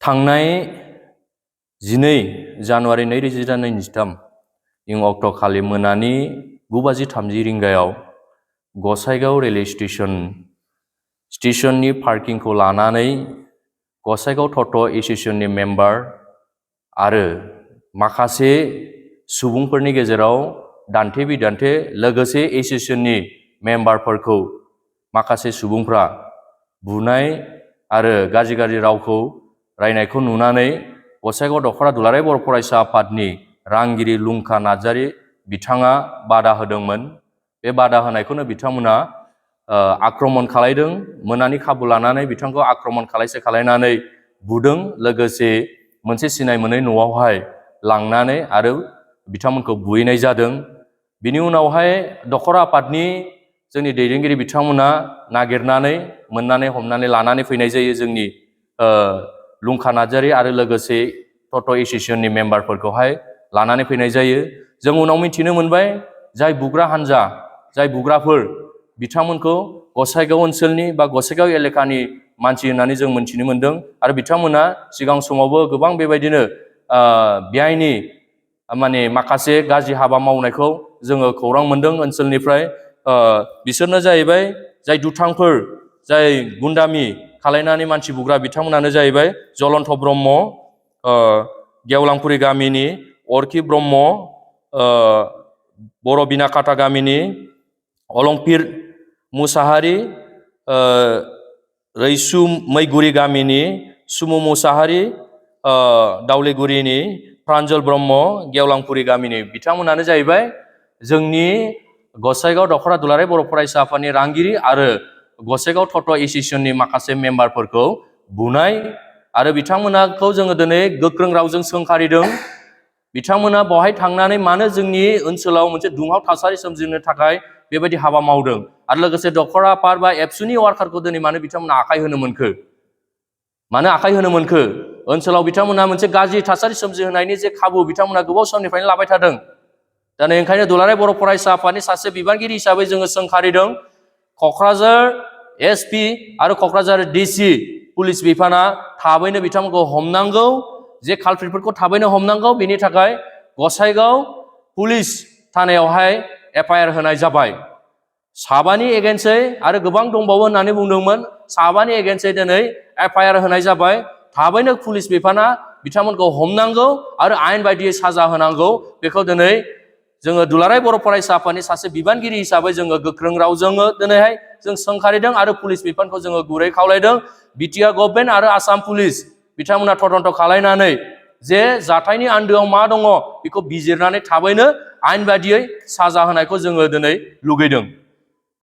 थांनाय 12 जानुवारि 2023 इं अक्ट'खालि मोनानि 9:30 रिंगायाव गसाइगाव रेलवे स्टेशननि पार्किंखौ लानानै गसाइगाव टट' एस'सिएशननि मेम्बार आरो माखासे सुबुंफोरनि गेजेराव दान्थे बिदान्थे लोगोसे एस'सिएशननि मेम्बारफोरखौ माखासे सुबुंफ्रा बुनाय आरो गाज्रि रावखौ रायनायखौ नुनानै गसाइगाव दख'रा दुलाराय बर' फरायसा आफादनि रांगिरि लुंखा नार्जारि बिथाङा बादा होदोंमोन। बे बादा होनायखौनो बिथांमोना आक्रमण खालायदों। मोनानि खाबु लानानै बिथांखौ आक्रमण खालायनानै बुदों, लोगोसे मोनसे सिनाय मोनै न'आवहाय लांनानै आरो बिथांमोनखौ बुहैनाय जादों। बिनि उनावहाय दख'रा आफादनि जोंनि दैदेनगिरि बिथांमोना नागिरनानै मोननानै हमनानै लानानै फैनाय जायो जोंनि लुंखा नार्जारि आरो लोगोसे टट' एस'सिएशननि मेम्बारफोरखौहाय लानानै फैनाय जायो। जों उनाव मिथिनो मोनबाय जाय बुग्रा हान्जा, जाय बुग्राफोर बिथांमोनखौ गसाइगाव ओनसोलनि बा गसाइगाव एलेकानि मानसि होननानै जों मिथिनो मोनदों आरो बिथांमोना सिगां समावबो गोबां बेबायदिनो बेहायनि माखासे गाज्रि हाबा मावनायखौ जोङो खौरां मोनदों ओनसोलनिफ्राय। बिसोरनो जाहैबाय जाय दुथांफोर, जाय गुन्दामि खालायनानै मानसि बुग्रा बिथांमोनानो जाहैबाय जलन्त ब्रह्म, गेवलांफुरि गामिनि अरखि ब्रह्म, बर' बिनाखाथा गामिनि अलंफिर मुसाहारि, रैसुमैगुरि गामिनि सुमु मुसाहारि, दावलिगुरिनि प्रान्जल ब्रह्म, गेवलांफुरि गामिनि बिथांमोनानो जाहैबाय जोंनि गसाइगाव दख'रा दुलाराय बर' फरायसा आफादनि रांगिरि आरो गसाइगाव टट' एस'सिएशननि माखासे मेम्बारफोरखौ बुनाय आरो बिथांमोनखौ जोङो दिनै गोख्रों रावजों सोंखारिदों। बिथांमोना बेवहाय थांनानै मानो जोंनि ओनसोलाव मोनसे दुंहाव थासारि सोमजिनो थाखाय बेबायदि हाबा मावदों आरो लोगोसे दख'रा आफाद बा एबसुनि वार्कारखौ दिनै मानो बिथांमोना आखाइ होनो मोनखो, मानो आखाइ होनो मोनखो? ओनसोलाव बिथांमोना मोनसे गाज्रि थासारि सोमजिहोनायनि जे खाबु बिथांमोना गोबाव समनिफ्रायनो लाबाय थादों। दा ओंखायनो दुलाराय बर' फरायसा आफादनि सासे बिबानगिरि हिसाबै जोङो सोंखारिदों क'क्राझार एसपि आरो क'क्राझार डिसि पुलिस बिफाना थाबैनो बिथांमोनखौ हमनांगौ, जे कालप्रिटफोरखौ थाबैनो हमनांगौ। बेनि थाखाय गसाइगाव पुलिस थानायावहाय एफआइआर होनाय जाबाय। 7 एगेन्स्टै आरो गोबां दंबावो होननानै बुंदोंमोन। 7 एगेन्स्टै दिनै एफआइआर होनाय जाबाय। थाबैनो पुलिस बिफाना बिथांमोनखौ हमनांगौ आरो आयेन बायदियै साजा होनांगौ। बेखौ दिनै जोङो दुलाराय बर' फरायसा आफादनि सासे बिबानगिरि हिसाबै जोङो गोख्रों रावजों दिनैहाय जों सोंखारिदों आरो पुलिस बिफानखौ जोङो गुरै खावलायदों। बिटिआर गभर्नमेन्ट आरो आसाम पुलिस बिथांमोना तदन्त खालायनानै जे जाथायनि आन्दोआव मा दङ बेखौ बिजिरनानै थाबैनो आयेन बायदियै साजा होनायखौ जोङो दिनै लुगैदों।